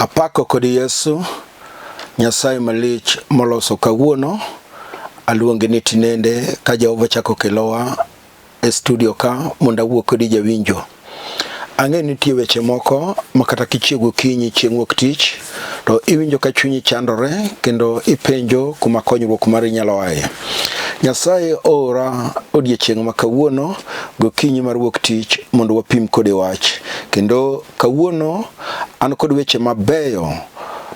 Apako kod Yesu, Nyasaye malich moloso kawuono. Aluonge ni tinende ka Jehova chako kelowa e studio ka mondo awuo kodi jawinjo. Ang'e nitie weche moko ma kata kichiew gokinyi chieng' wuok tich to iwinjo ka chunyi chandore kendo ipenjo kuma konyruok mari nyalo aye. Nyasaye oora odiechieng' ma kawuono gokinyi mar wuok tich mondo wapim kode wach. Kendo kawuono an kod weche mabeyo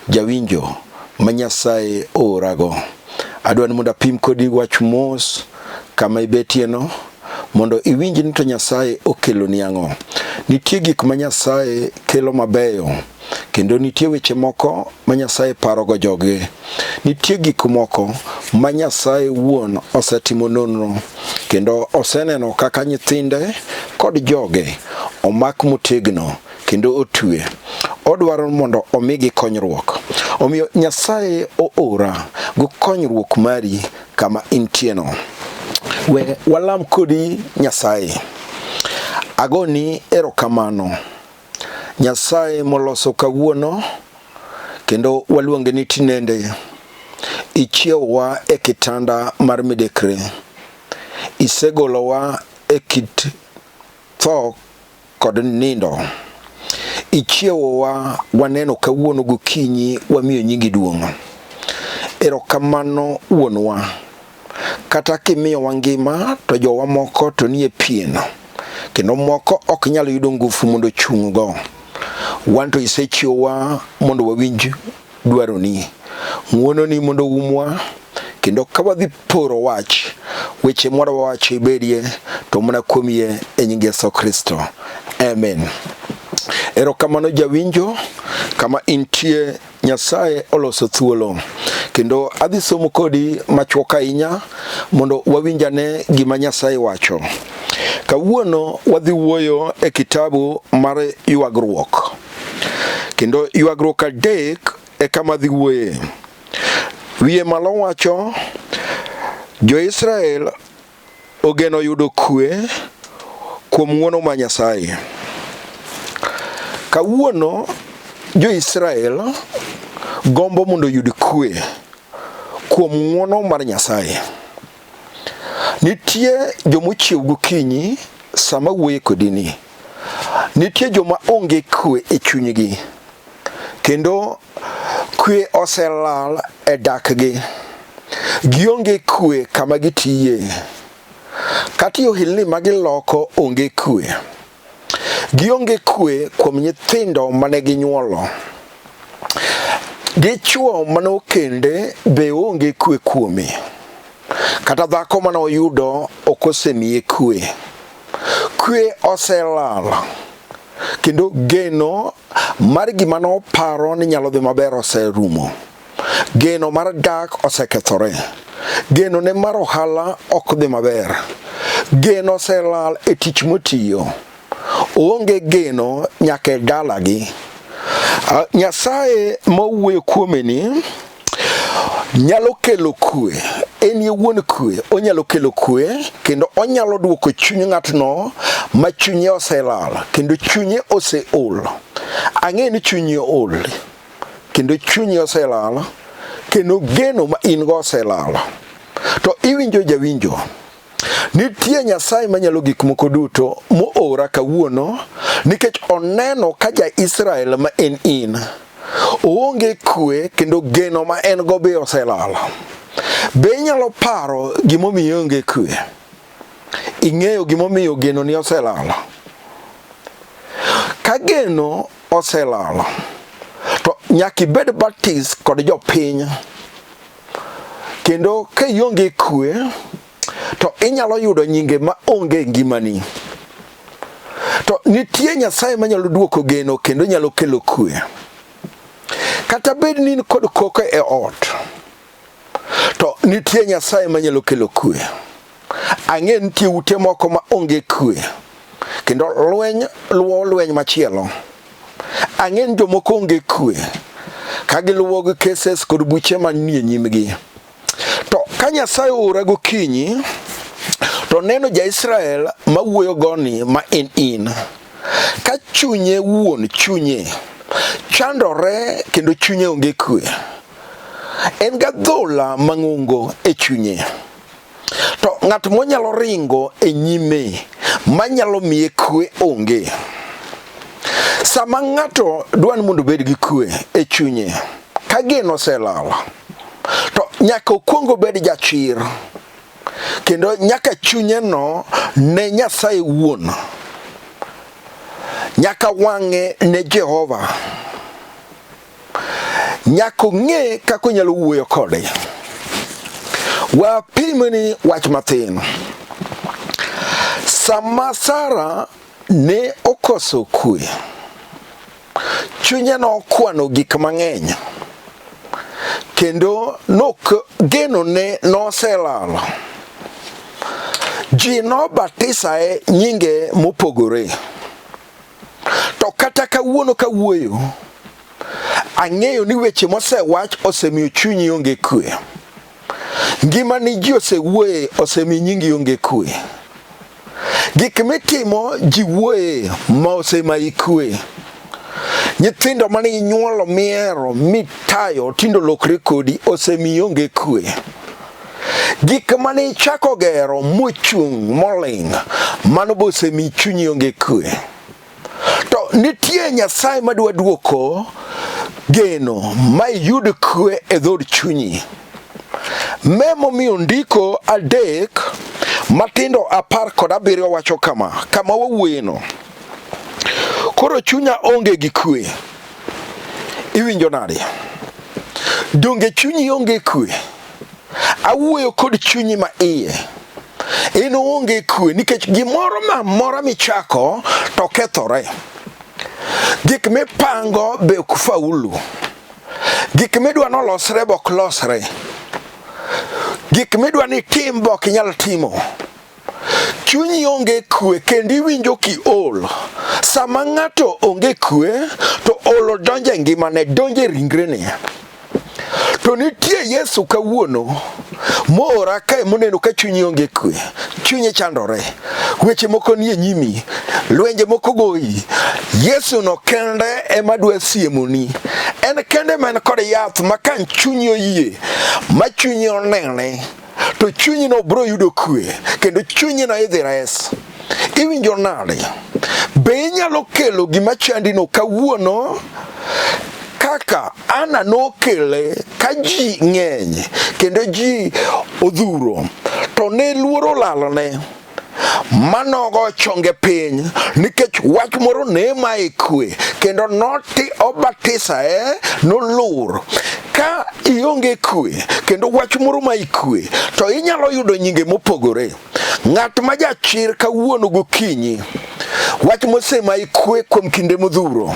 jawinjo ma Nyasaye oorago. Adwa ni mondo apim kodi wach mos kama ibetieno mondo iwinj ni to Nyasaye okeloni ang'o. Nitie gik ma Nyasaye kelo mabeyo kendo nitie weche moko ma Nyasaye parogo joge. Nitie gik moko ma Nyasaye wuon osetimo nonro kendo oseneno kaka nyithinde kod joge omak motegno kendo otwe. Odwaro mondo omigi konyruok. Omiyo Nyasaye oora gi konyruok mari kama intieno. We walam kodi Nyasaye. Agoni erokamano. Nyasaye moloso kawuono kendo waluonge ni tinende. Ichiewowa e kitanda mar midekre. Isegolowa e kit tho kod nindo. Ichiewowa waneno kawuono gokinyi wamiyo nyingi duong'. Erokamano wuonwa. Kata kimiyowa ngima to jowa moko to nie pien kendo moko ok nyal yudo ngufu mondo ochung' go. Wan to isechiewowa mondo wawinj dwaroni. Ng'wononi mondo oumwa kendo ka wadhi poro wach, weche mwadwa wacho ibedie to mana kuom yie e nying Yesu Kristo. Amen. Erokamano jawinjo kama intie Nyasaye oloso thuolo kendo adhi somo kodi machuok ahinya mondo wawinj ane gima Nyasaye wacho. Kawuono wadhi wuoyo e kitabu mar ywagruok. Kendo ywagruok adek e kama adhi wuoye. Wiye malo wacho Jo-Israel ogeno yudo kwe kuom ng'wono ma Nyasaye. Kawuono Jo-Israel gombo mondo oyud kwe kuom ng'wono mar Nyasaye. Nitie joma ochiew gokinyi sama wuoye kodi ni. Nitie joma onge kwe e chunygi kendo kwe oselal e dakgi. Gionge kwe kama gitiye. Kata e ohelni ma giloko onge kwe. Gionge kwe kuom nyithindo mane ginyuolo. Dichwo mane okende be onge kwe kuome. Kata dhako mane oyudo ok osemiye kwe. Kwe oselal kendo geno mar gima noparo ni nyalo dhi maber oserumo. Geno mar dak osekethore. Geno ne mar ohala ok dhi maber. Geno oselal e tich motiyo. Oonge geno nyaka e dalagi. Nyasaye ma owuoyo kuome ni nyalo kelo kwe. En ye wuon kwe, onyalo kelo kwe kendo onyalo duoko chuny ng'atno ma chunye oselal kendo chunye oseol. Ang'e ni chunyi ool kendo chunyi oselal kendo geno ma in go oselal. To iwinjo jawinjo, nitie Nyasaye manyalo gik moko duto moora kawuono nikech oneno ka ja-Israel ma en in oonge kwe kendo geno ma en go be oselal. Be inyalo paro gimomiyo ionge kwe? Ing'eyo gimomiyo genoni oselal? Ka geno oselal to nyaka ibed batis kod jopiny kendo ka ionge kwe to inyalo yudo nyinge ma onge e ngimani. To nitie Nyasaye manyalo duoko geno kendo nyalo kelo kwe. Kata bed ni in kod koko e ot, to nitie Nyasaye manyalo kelo kwe. Ang'e nitie ute moko ma onge kwe kendo lweny luwo lweny machielo. Ang'e ni jomoko onge kwe ka giluwo gi cases kod buche manie nyimgi. To ka Nyasaye oora gokinyi to neno ja-Israel mawuoyo goni ma en in. Ka chunye wuon chunye Chandore kendo chunye onge kwe. En gadhola mang'ongo e chunye. To ng'at monyalo ringo e nyime manyalo miye kwe onge. Sama ng'ato dwa ni mondo obed gi kwe e chunye, ka geno oselal, to nyaka okwong obed jachir kendo nyaka chunyeno ne Nyasaye wuon, nyaka wang'e ne Jehova, nyaka ong'e kaka onyalo wuoyo kode. Wapimni wach mathin. Sama Sara ne okoso kwe, chunye nokwano gik mang'eny kendo nok genone noselal. Ji nobatisae nyinge mopogore. To kata kawuono kawuoyo, ang'eyo ni weche mosewach osemiyo chunyi onge kwe. Ngimani ji osewuoye osemiyo nyingi onge kwe. Gik mitimo ji wuoye ma osemayi kwe. Nyithindo mane inyuolo mihero mitayo tindo lokre kodi osemiyi onge kwe. Gik mane ichako gero mochung' moling' mano be osemiyi chunyi onge kwe. To nitie Nyasaye madwa duoko geno ma iyud kwe e dhood chunyi. Me momiyo ndiko 3 matindo 17 wacho kama, kama wawuoyeno. Koro chunya onge gi kwe. Iwinjo nade? Donge chunyi onge kwe? Awuoyo kod chunyi ma iye. In onge kwe nikech gimoro amora michako to kethore. Gik mipango be ok faulu. Gik midwa nolosre be ok losre. Gik midwa ni itim be ok inyal timo. Chunyi onge kwe kendo iwinjo kiol. Sama ng'ato onge kwe to olo donjo e ngimane, donjo e ringrene. To nitie Yesu kawuono moora kae moneno ka chunyi onge kwe, chunye chandore, weche moko nie nyimi, lwenje moko goyi. Yesu no kende ema dwa siemoni. En kende ma en kod yath ma ka chunyi oyie, ma chunyi onene, to chunyi no bro yudo kwe kendo chunyi no idhi res. Iwinjo nade? Be inyalo kelo gima chandino kawuono kaka Ana nokele ka ji ng'eny kendo ji odhuro to ne luoro lalne manogo chonge piny nikech wach moro ne maye kwe kendo noti obatisae nolur. Ka ionge kwe kendo wach moro mayi kwe to inyalo yudo nyinge mopogore. Ng'at ma jachir kawuono gokinyi, wach mosemayi kwe kuom kinde modhuro,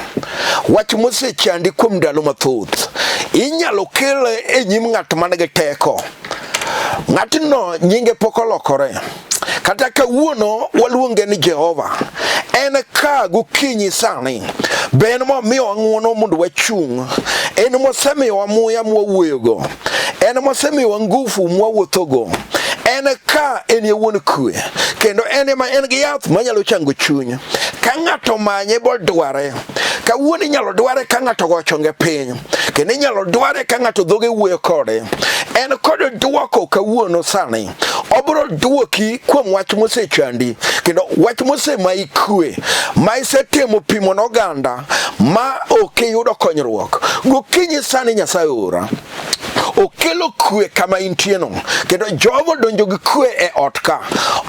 wach mosechandi kuom ndalo mathoth, inyalo kele e nyim ng'at man gi teko. Ng'atno nyinge pok olokore. Kata kawuono waluonge ni Jehova. En ka gokinyi sani. Be en momiyowa ng'wono mondo wachung'. En mosemiyowa muya mwawuoyogo. En mosemiyowa ngufu mwawuothogo. En ka en e wuon kwe. Kendo en ema en gi yath manyalo chango chuny. Ka ng'ato manye bodware. Kawuono inyalo dware ka ng'ato ogo chonge piny. Kendo inyalo dware ka ng'ato dhoge wuoyo kode. En kod dwoko kawuono sani. Obiro dwoki kuom wach mosechandi kendo wach mosemayi kwe ma isetemo pimo n'oganda ma ok iyudo konyruok. Gokinyi sani Nyasaye ora. Okelo kwe kama intieno kendo Jehova donjo gi kwe e ot ka.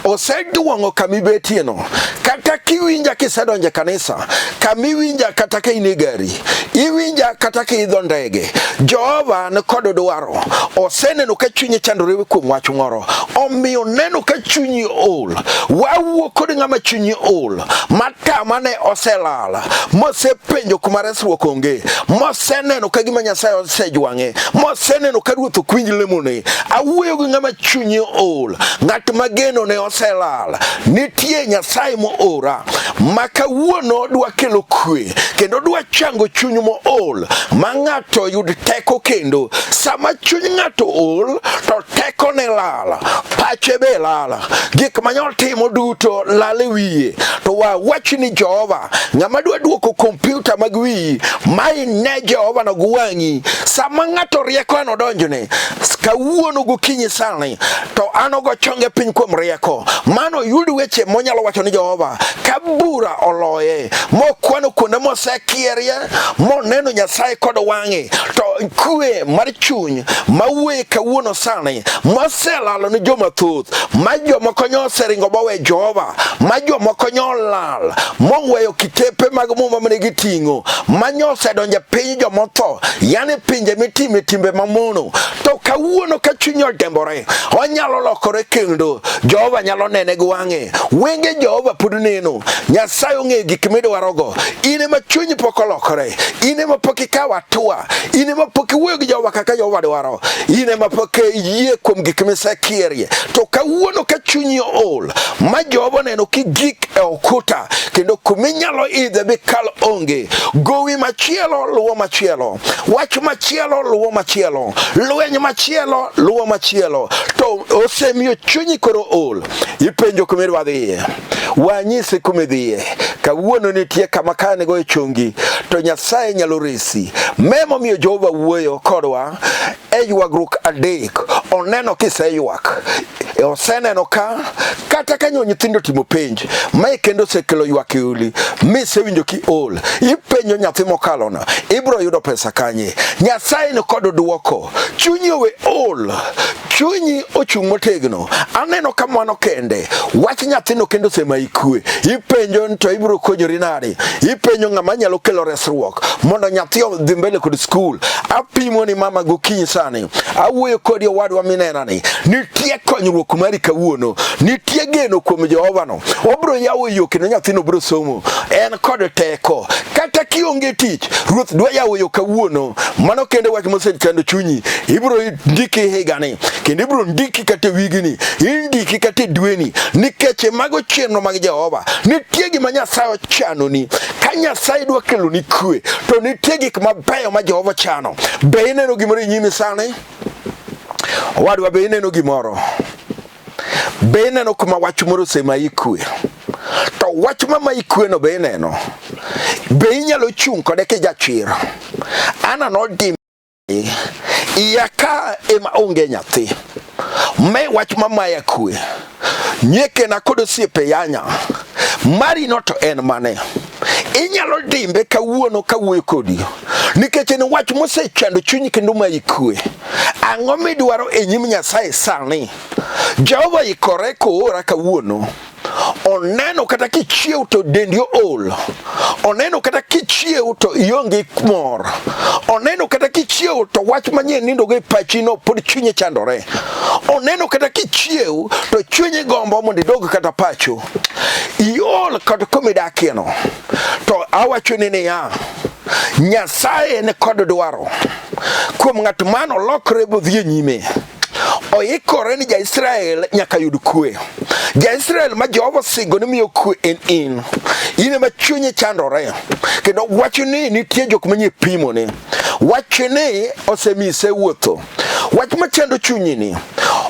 Oseduong'o kama ibetieno. Kata kiwinja kisedonjo e kanisa, kama iwinja kata ka in e gari, iwinja kata ka idho ndege, Jehova ni kod dwaro. Oseneno ka chunye chandore kuom wach moro, omiyo neno ka chunyi ol. Wawuo kod ng'ama chunye ol, ma kama ne oselal, mosepenjo kuma resruok onge, moseneno ka gima Nyasaye osejwang'e, moseneno Oseneno ka ruoth ok winj lemone. Awuoyo gi ng'ama chunye ool, ng'at ma geno ne oselal. Nitie Nyasaye moora ma kawuono dwa kelo kwe kendo dwa chango chuny mool ma ng'ato yud teko kendo. Sama chuny ng'ato ool to tekone lal, pache be lal, gik manyalo timo duto lal e wiye. To wawach ni Jehova, ng'ama dwa duoko kompyuta mag wiyi, ma ine Jehova no gi wang'i. Sama ng'ato rieko an odonjone kawuono gokinyi sani, to an ogo chonge piny kuom rieko, mano yud weche monyalo wacho ni Jehova ka bura oloye, mokwano kuonde mosekierie, moneno Nyasaye kod wang'e, to kwe mar chuny mawuoye kawuono sani moselalo ni joma thoth, ma jomoko nyo oseringo bowe Jehova, ma jomoko nyo olal moweyo kitepe mag muma mane giting'o, ma nyo osedonjo e piny jomotho, yani pinje mitime timbe mamono. To kawuono ka chunye odembore, onyalo lokore kendo Jehova nyalo nene gi wang'e. Wenge Jehova pod neno. Nyasaye ong'eyo gik midwarogo. In ema chunyi pok olokore, in ema pok ikawo hatua, in ema pok iwuoyo gi Jehova kaka Jehova dwaro, in ema pok iyie kuom gik misekierie. To kawuono ka chunyi ool, ma Jehova oneno kigik e okuta kendo kuminyalo idhe bikal onge, gowi machielo luwo machielo, wach machielo luwo machielo, lweny machielo luwo machielo, to osemiyo chunyi koro ol. Ipenjo kuma idwa dhiye, wanyisi kuma idhiye. Kawuono nitie kama ka nigo e chongi to Nyasaye nyalo resi. Me momiyo Jehova wuoyo kodwa e ywagruok adek. Oneno kiseywak, oseneno ka kata ka nyo nyithindo timo penj, mae kendo osekelo ywak e uli, misewinjo ki ol. Ipenjo nyathi mokalono, ibiro yudo pesa kanye? Nyasaye ni kod dwoko. Chunyi owe ol, chunyi ochung' motegno. Aneno ka mano kende wach nyathino kendo osemayi kwe. Ipenjo ni to ibiro konyori nade? Ipenjo ng'ama nyalo kelo resruok mondo nyathi odhi mbele kod skul. Apimo ni mama gokinyi sani, awuoyo kodi owadwa minenani, nitie konyruok mari kawuono, nitie geno kuom Jehova no. Obiro yawo yo kendo nyathino biro somo. En kod teko. Kata kionge tich, Ruoth dwa yawo yo kawuono. Mano kende wach mosechando chunyi. Ibiro ndiki higani kendo ibiro ndiki kata e wigni, indiki kata e dweni, nikech mago chenro mag Jehova. Nitie gima Nyasaye ochanoni. Ka Nyasaye dwa keloni kwe, to nitie gik mabeyo ma Jehova chano. Be ineno gimoro e nyimi sani? Owadwa, be ineno gimoro? Be ineno kuma wach moro osemayi kwe? To wach ma mayi kweno be ineno? Be inyalo chung' kode kijachir? Ana nodim iya ka ema onge nyathi. Me wach ma maya kwe. Nyekena kod osiepe yanya. Mari no to en mane? Inyalo dimbe kawuono kawuoyo kodi nikech en wach mosechando chunyi kendo mayi kwe. Ang'o midwaro e nyim Nyasaye sani? Jehova ikore koora kawuono. Oneno kata kichiew to dendi ool. Oneno kata kichiew to ionge mor. Oneno kata kichiew to wach manyien nindogo e pachino pod chunyi chandore. Oneno kata kichiew to chunyi gombo mondo idog kata pacho. Iol kod kumidakieno. To awachoni niya, Nyasaye ni kod dwaro kuom ng'at mano olokre bodhi e nyime. Oikore ni Ja-Israel nyaka yud kwe. Ja-Israel ma Jehova singo ni miyo kwe en in. In ema chunye chandore. Kendo wacho ni nitie jok manyie pimone. Wach ni osemiyi isewuotho. Wach machando chunyi ni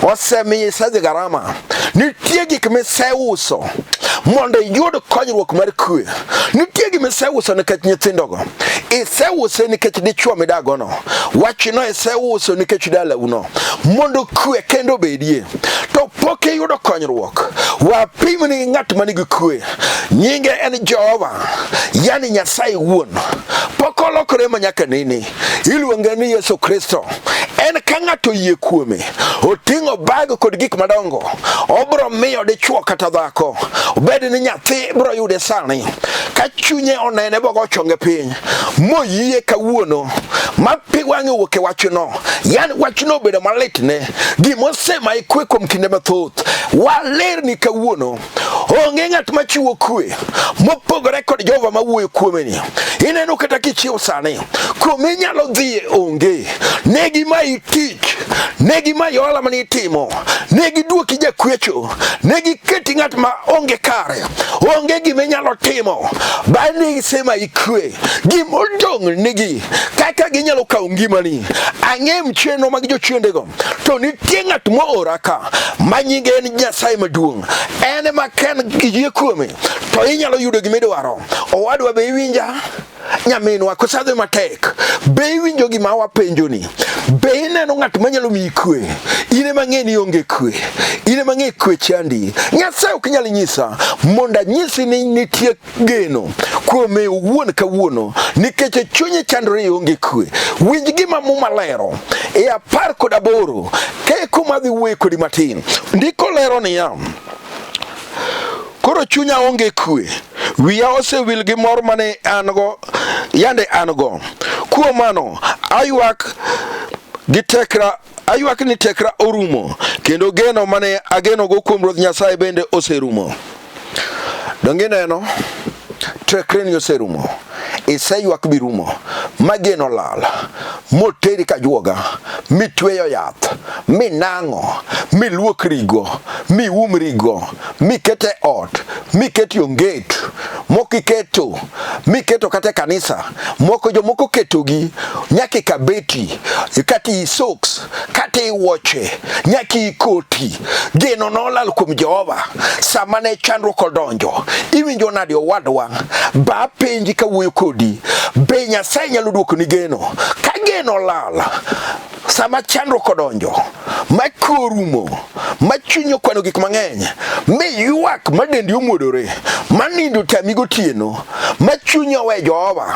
osemiyo isedhi garama. Nitie gik miseuso mondo iyud konyruok mar kwe. Nitie gima iseuso nikech nyithindogo. Iseuse nikech dichwo midagono. Wachno iseuso nikech dalauno. Mondo kwe kendo obedie. To pok iyudo konyruok. Wapimni ng'at ma nigi kwe. Nyinge en Jehova, yani Nyasaye wuon. Pok olokore ma nyaka nene. Iluonge ni Yesu Kristo. En ka ng'ato oyie kuome, oting'o bag kod gik madongo, obiro miyo dichwo kata dhako, obed ni nyathi biro yude sani. Ka chunye onene bogo chonge piny, moyie kawuono, ma pi wang'e owuok e wachno, yani wachno obedo malit ne, gimosemaye kwe kuom kinde mathoth, walerni kawuono. Onge ng'at machiwo kwe mopogore kod Jehova mawuoyo kuome ni. Ineno kata kichiew sani, kuma inyalo dhiye onge. Ne gimayi tich, ne gimayi ohala mane itimo, ne giduoki jakwecho, ne giketi ng'at ma onge kare, onge gima inyalo timo. Bang'e ne gisemayi kwe, gimodong' nigi kaka ginyalo kawo ngimani. Ang'e chenro mag jochiendego, to nitie ng'at moora ka ma nyinge en Nyasaye maduong', en ema ka en iyie kuome to inyalo yudo gima idwaro. Owadwa be iwinja? Nyaminwa, kosadhi matek, be iwinjo gima wapenjoni? Be ineno ng'at manyalo miyi kwe? In ema ng'e ni onge kwe, in ema ng'e kwe chandi. Nyasaye ok nyal nyisa mondo anyisi ni nitie geno kuome owuon kawuono, nikech e chunye chandore ionge kwe. Winj gima Muma lero e 18 ke kuma adhi wuoye kodi matin. Ndiko lero niya, koro chunya onge kwe, wiya osewil gi mor mane an go, yande an go. Kuom mano aywak gi tekra, aywak ni tekra orumo, kendo geno mane agenogo kuom Ruoth Nyasaye bende oserumo. Donge ineno tekreni oserumo, iseywak birumo, ma geno lal, moteri ka juoga, mitweyo yath, minang'o, miluokrigo, miumrigo, mikete ot, miketi onget, moko iketo, miketo kata e kanisa, moko jomoko ketogi nyaka e kabeti, kata i socks, kata i wuoche, nyaka i koti. Geno nolal kuom Jehova sama ne chandruok odonjo. Iwinjo nade owadwa? Ba penji kawuoyo kodi, be Nyasaye nyalo duokoni geno? Ka geno olal sama chandruok odonjo, ma kwe orumo, ma chunyi okwano gik mang'eny, mi ywak ma dendi omuodore, ma nindo tami gotieno, ma chunyi owe Jehova,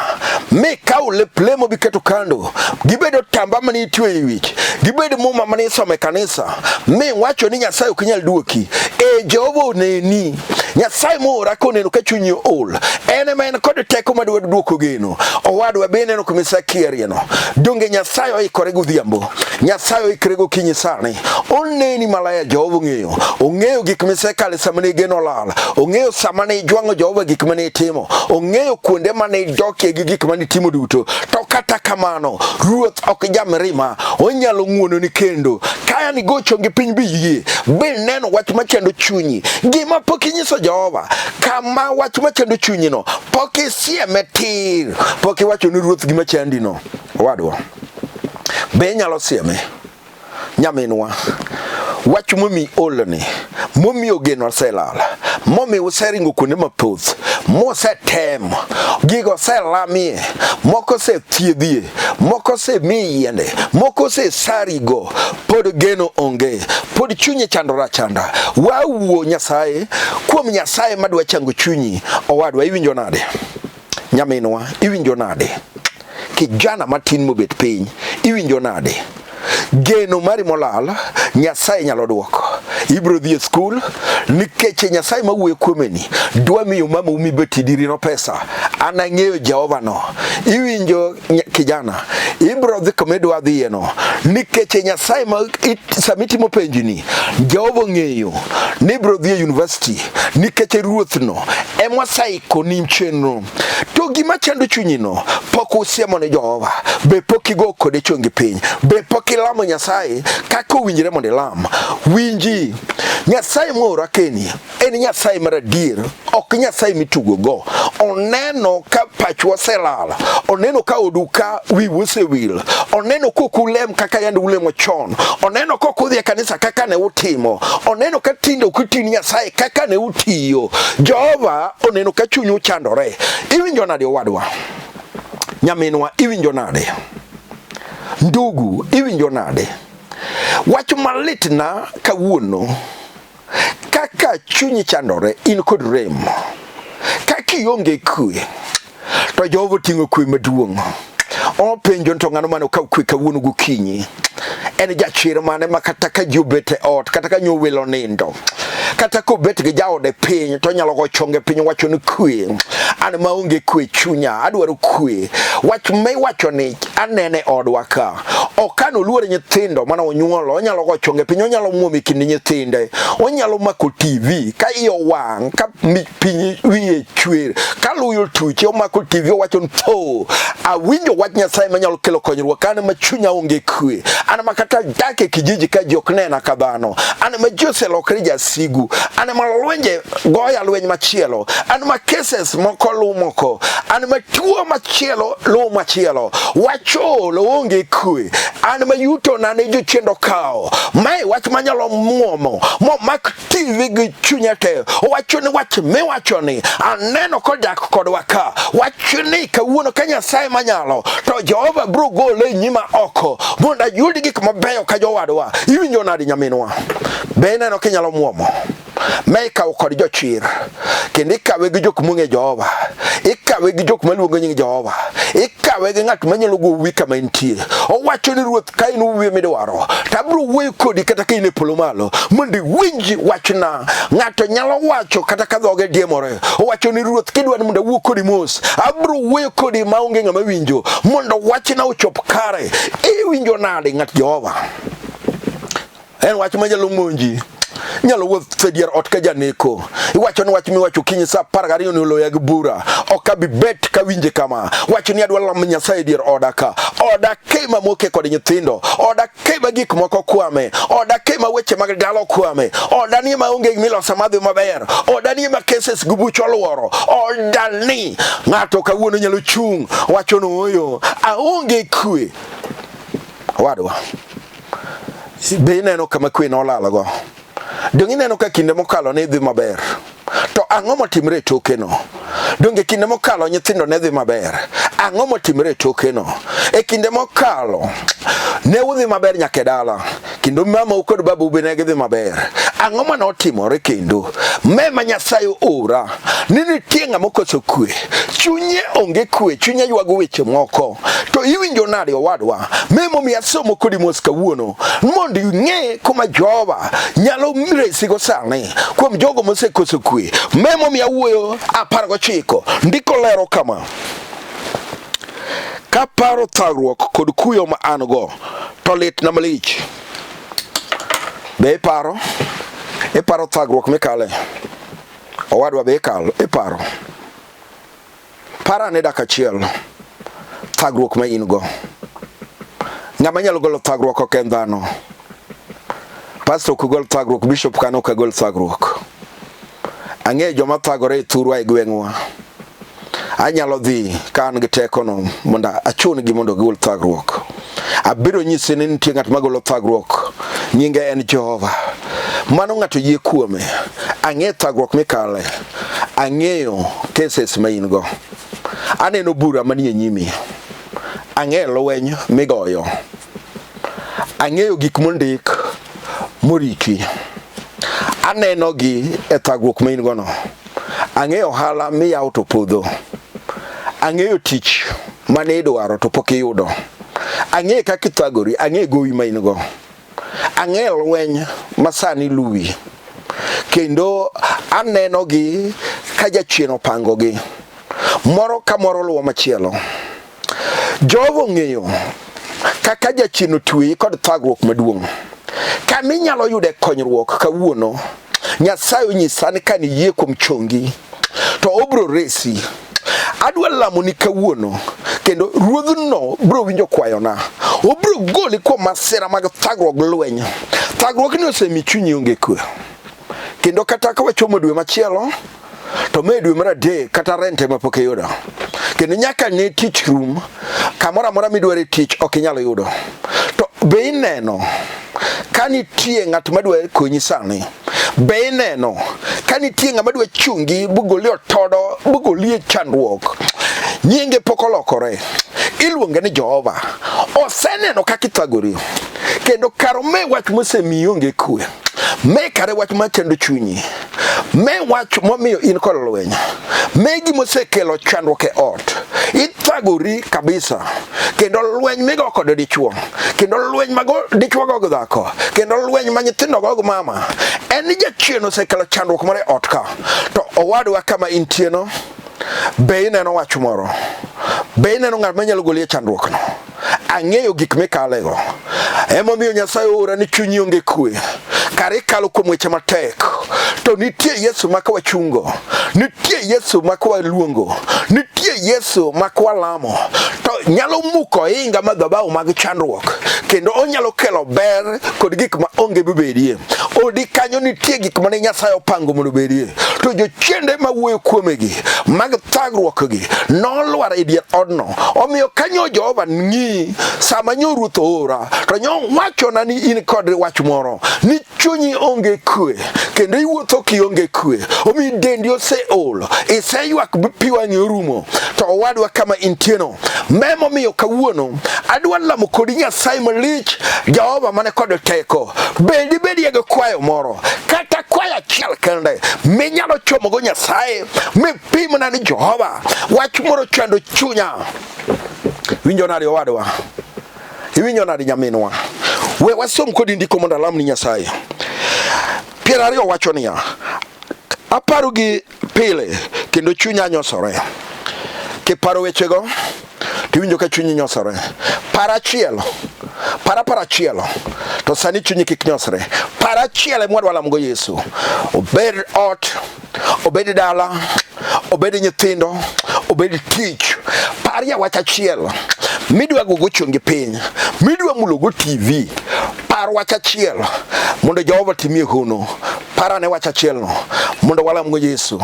mi kaw lep lemo biketo kando, gibedo tamba mane itweyo e wich, gibed muma mane isomo e kanisa, mi wacho ni Nyasaye ok nyal duoki. E Jehova oneni, Nyasaye moora koneno ka chunyi ool, en ema en kod teko madwa duoko geno. Owadwa be ineno kuma isekierieno. Donge Nyasaye oikore godhiambo? Nyasaye oikore gokinyi sani. Oneni maler, Jehova ong'eyo. Ong'eyo gik misekale sama ne geno olal. Ong'eyo sama ne ijwang'o Jehova gik mane itimo. Ong'eyo kuonde mane idokie gi gik mane itimo duto. To kata kamano, Ruoth ok jamirima. Onyalo ng'uononi kendo. Kaya ni go chongi piny biyie. Be neno wach machando chunyi. Gima pok inyiso Jehova, kama wach machando chunyino, pok isieme tir. Pok iwacho ni Ruoth gima chandino. Owadwa, be inyalo sieme? Nyaminwa, wach momi olni, momiyo geno oselal, momiyo useringo kuonde mathoth, mosetem, gigo oselamie, moko osethiedhie, moko osemi yiende, moko osesarigo, pod geno onge, pod chunyi chandore achanda. Wawuo Nyasaye kuom Nyasaye madwa chango chunyi. Owadwa, iwinjo nade? Nyaminwa, iwinjo nade? Kijana matin mobet piny, iwinjo nade? Geno mari molal, Nyasaye nyalo duoko. Ibiro dhi e skul nikech Nyasaye mawuoyo kuomeni dwa miyo mamau mibet dirino pesa. An ang'eyo Jehova no. Iwinjo kijana, ibiro dhi kuma idwa dhiyeno nikech Nyasaye ma sama itimo penjni, Jehova ong'eyo ni ibiro dhi e university nikech ruoth no ema oseikoni chenro. To gima chando chunyino pok usiemo ne Jehova, be pok igo kode chongi piny, be pok ilamo Nyasaye kaka owinjore mondo ilam. Winji, Nyasaye moora keni en Nyasaye mar adier, ok Nyasaye mitugogo. Oneno ka pachwa oselal, oneno ka odu ka wiwu osewil, oneno kok ulem kaka yande ulemo chon, oneno kok udhi e kanisa kaka ne utimo, oneno ka tinde ok uti ni Nyasaye kaka ne utiyo. Jehova oneno ka chunyu chandore. Iwinjo nade owadwa? Nyaminwa, iwinjo nade? Ndugu, iwinjo nade? Wach malitna kawuono, kaka chunyi chandore, in kod rem, kaka ionge kwe, to Jehova oting'o kwe maduong'. Openjo to ng'ano mane okaw kwe kawuono gokinyi? En jachir mane ma kata ka ji obet e ot, kata ka nyo welo nindo, kata kobet gi jaode piny to onyalo go chonge piny wacho ni kwe, an maonge kwe chunya, adwaro kwe. Wach miwacho ni anene odwa ka. Ok an oluor nyithindo mana onyuolo, onyalo go chonge piny, onyalo muomo e kind nyithinde, onyalo mako TV ka iye owang', ka piny wiye chwer, ka luyo tuche, omako TV owacho ni tho. Awinjo wach Nyasaye manyalo kelo konyruok, an ma chunya onge kwe, an ma kata dak e kijiji ka ji ok nena ka dhano, an ma ji oselokre jasigu, an ma lwenje goya lweny machielo, an ma cases moko luw moko, an ma tuo machielo luw machielo, wach olo onge kwe, an ma yutona ne jochiend okawo. Mae wach manyalo muomo momak TV gi chunya te. Owacho ni wach miwacho ni aneno kodak kodwa ka. Wach ni kawuono ka Nyasaye manyalo to Jehova biro gole e nyima oko mondo ayud gik mabeyo ka jowadwa. Iwinjo nadi nyaminwa? Be ineno kinyalo muomo? Ma ikawo kod jochir kendo ikawe gi jok mong'e Jehova, ikawe gi jok maluongo nying Jehova, ikawe gi ng'at manyalo gowi kama intie. Owacho ni Ruoth, ka in wuoyo midwaro to abiro wuoyo kodi kata ka in e polo malo mondo iwinj wachna. Ng'ato nyalo wacho kata ka dhoge diemore. Owacho ni Ruoth, kidwa ni mondo awuo kodi mos, abiro wuoyo kodi maonge ng'ama winjo mondo wachna ochop kare. Iwinjo nade ng'at Jehova? En wach manyalo monji nyalo wuotho e dier ot ka janeko. Iwacho ni wach miwacho okinyi sa 12 ni oloya gi bura. Ok abi bet kawinje kama. Wacho ni adwa lamo Nyasaye e dier oda ka. Oda kema moke kod nyithindo. Oda kema gik moko kwame. Oda kema weche mag dala okwame. Oda ni ma onge gimiloso madhi maber. Oda ni ma cases gi buch oluoro. Oda ni ng'ato kawuono nyalo chung' wacho ni ooyo aonge kwe. Owadwa, be ineno kama kwe nolalgo? Donge ineno ka kinde mokalo ne dhi maber? To ang'o motimre e tokeno? Donge kinde mokalo nyithindo ne dhi maber? Ang'o motimre e tokeno? E kinde mokalo ne udhi maber nyaka e dala, kendo mamau kod babau be ne gidhi maber. Ang'o mane otimore kendo? Mema Nyasaye oora ni nitie ng'ama okoso kwe, chunye onge kwe, chunye ywago weche moko. To iwinjo nade owadwa? Me momiyo asomo kodi mos kawuono mondo ing'e kuma Jehova nyalo resigo sani kuom jogo mosekoso kwe. Me momiyo awuoyo 19 ndiko lero kama: kaparo thagruok kod kuyo ma an go to litna malich. Be iparo? Iparo thagruok mikale? Owadwa be ikalo? Iparo? Par ane dak achiel thagruok ma in go. Ng'ama nyalo golo thagruok ok en dhano. Pastor ok gol thagruok, bishop kano ok gol thagruok. Ang'eyo joma thagore e thurwa e gweng'wa. Anyalo dhi ka an gi tekono mondo achun-gi mondo gigol thagruok. Abiro nyisi ni nitie ng'at magolo thagruok, nyinge en Jehova. Mano ng'ato yie kuome. Ang'e thagruok mikale. Ang'eyo cases ma in go. Aneno bura manie nyimi. Ang'eyo lweny migoyo. Ang'eyo gik mondik moriti. Aneno gi e thagruok ma in go no. Ang'eyo ohala miyawo to podho. Ang'eyo tich mane idwaro to pok iyudo. Ang'eyo kaka ithagori, ang'eyo gowi ma in go. Ang'eyo lweny ma sani luwi. Kendo anenogi ka jachien opangogi. Moro ka moro luwo machielo. Jehova ong'eyo kaka jachien otweyi kod thagruok maduong'. Kama inyalo yude konyruok kawuono, Nyasaye onyisa ni ka niyie kuom chongi to obiro resi. Adwa lamoni kawuono kendo ruodhno biro winjo kwayona. Obiro goli kuom masira mag thagruok gi lweny. Thagruokni osemiyo chunyi onge kwe. Kendo kata ka wachomo dwe machielo, to mae dwe mar adek kata rent ema pok iyudo. Kendo nyaka ne tich rum, kamoro amora midware tich ok inyal yudo. To be ineno ka nitie ng'at madwa konyi sani? Be ineno ka nitie ng'ama dwa chungi bugoli otodo bugoli e chandruok? Nyinge pok olokore. Iluonge ni Jehova. Oseneno kaka ithagori. Kendo kar me wach mosemiyi onge kwe. Me kare wach machando chunyi. Me wach momiyo in kod lweny. Me gima osekelo chandruok e ot. Ithagori kabisa. Kendo lweny migo kod dichuo. Kendo lweny ma dichuo go gi dhako. Kendo lweny ma nyithindo go gi mama. En ni jachien osekelo chandruok moro e ot ka. To owadwa kama intieno, be ineno wach moro? Be ineno ng'at manyalo goli e chandruokno? Ang'eyo gik mikalego. Emomiyo Nyasaye oora ni chunyi onge kwe. Kare ikalo kuom weche matek. To nitie Yesu ma ka wachungo, nitie Yesu ma ka waluongo, nitie Yesu ma ka walamo, to nyalo muko ohinga madhabahu mag chandruok, kendo onyalo kelo ber kod gik ma onge bibedie. Odi kanyo nitie gik mane Nyasaye opango mondo obedie. To jochiende ma wuoyo kuomegi mag thagruokgi nolwar e dier odno. Omiyo kanyo Jehova ng'i sama nyo ruoth oora to nyo wachona ni in kod wach moro ni chunyi onge kwe kendo iwuotho kionge kwe, omiyo dendi oseol, iseywak pi wang'i orumo. To owadwa kama intieno, memomiyo kawuono adwa lamo kodi Nyasaye malich, Jehova mane kod teko. Bende ibedie gi kwayo moro kata kwayo achiel kende minyalo chomogo Nyasaye mipimna ni Jehova wach moro chando chunya. Winjo nade owadwa? Iwinjo nade nyaminwa? We wasom kodi ndiko mondo alam ni Nyasaye. 20 wacho niya, aparo gi pile kendo chunya nyosore. Kiparo wechego tiwinjo ka chunyi nyosore. Par achiel, par apar achiel, to sani chunyi kik nyosre. Par achiel ema wadwa lamogo Yesu. Obed ot, obed dala, obed nyithindo, obed tich. Parie wach achiel midwa gogo chongi piny, midwa mulogo TV. Par wach achiel mondo Jehova timie hono. Par ane wach achielno mondo walamgo Yesu,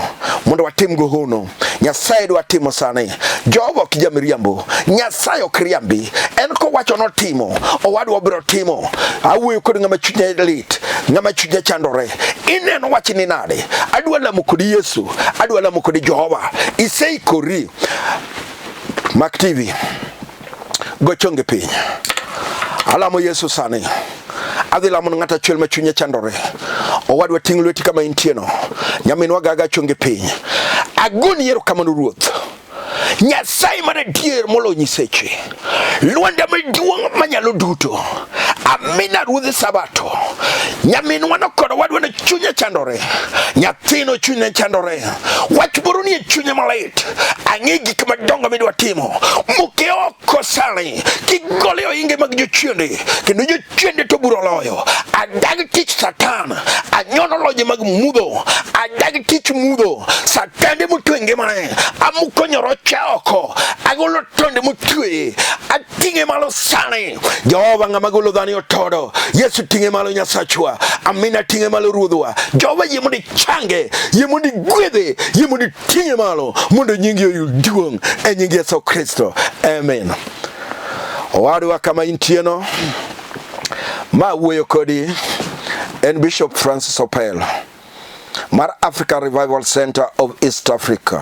mondo watimgo hono. Nyasaye dwa timo sani. Jehova ok jamiriambo, Nyasaye ok riambi. En kowacho notimo, owadwa biro timo. Awuoyo kod ng'ama chunye lit, ng'ama chunye chandore. Ineno wachni nade? Adwa lamo kodi Yesu, adwa lamo kodi Jehova. Iseikori. Mak TV. Go chongi piny. Alamo Yesu sani. Adhi lamo ng'at achiel ma chunye chandore. Owadwa ting' lweti kama intieno. Nyaminwa gaga chongi piny. Agoni erokamano Ruoth. Nyasaye mar adier moloyo nyiseche. Lwanda maduong' manyalo duto. Amina Ruodh Sabato. Nyaminwa no kod owadwa no chunye chandore. Nyathino chunye chandore. Wach moro nie chunye malit. Ang'e gik madongo midwa timo. Muke oko sani. Kigole ohinge mag jochiende. Kendo jochiende to buro loyo. Adag tich Satan. Anyono loje mag mudho. Adag tich mudho. Satande motwe ngimane. Amuko nyoroche oko. Agolo tonde motwe. Ating'e malo sani. Jehova ng'ama golo dhano e otodo. Yesu ting'e malo Nyasachwa. Amina ting'e malo Ruodhwa. Jehova yie mondo ichange, yie mondo igwedhe, yie mondo iting'e malo mondo nyingi oyud duong' e nying Yesu Kristo. Amen. Owadwa kama intieno, ma wuoyo kodi en Bishop Francis Opel mar Africa Revival Center of East Africa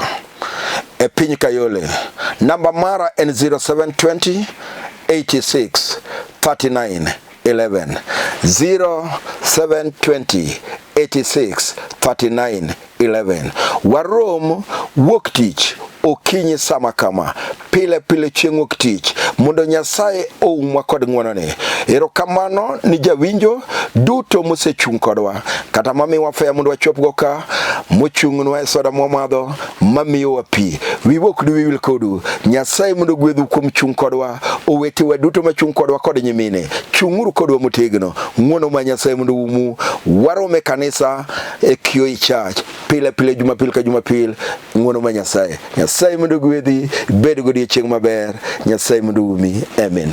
e piny Kayole. Namba mara en 0720 86 39 11 0720 86 39 11. Warom wuok tich okinyi sama kama pile pile chieng' wuok tich mondo Nyasaye oumwa kod ng'wonone. Erokamano ni jawinjo duto mosechung' kodwa kata mamiwa fea mondo wachopgo ka, mochung'nwa e soda mwamadho, mamiyowa pi. Wiwa ok diwil kodu. Nyasaye mondo ogwedhu kuom chung' kodwa, owetewa duto machung' kodwa kod nyimine. Chung'uru kodwa motegno. Ng'wono ma Nyasaye mondo oumu. Warom e kanisa e Kioi Church pile pile Jumapil ka Jumapil. Ng'wono ma Nyasaye. Nyasaye mondo ogwedhi, ibed godiechieng' maber. Nyasaye mondo oumi. Amen.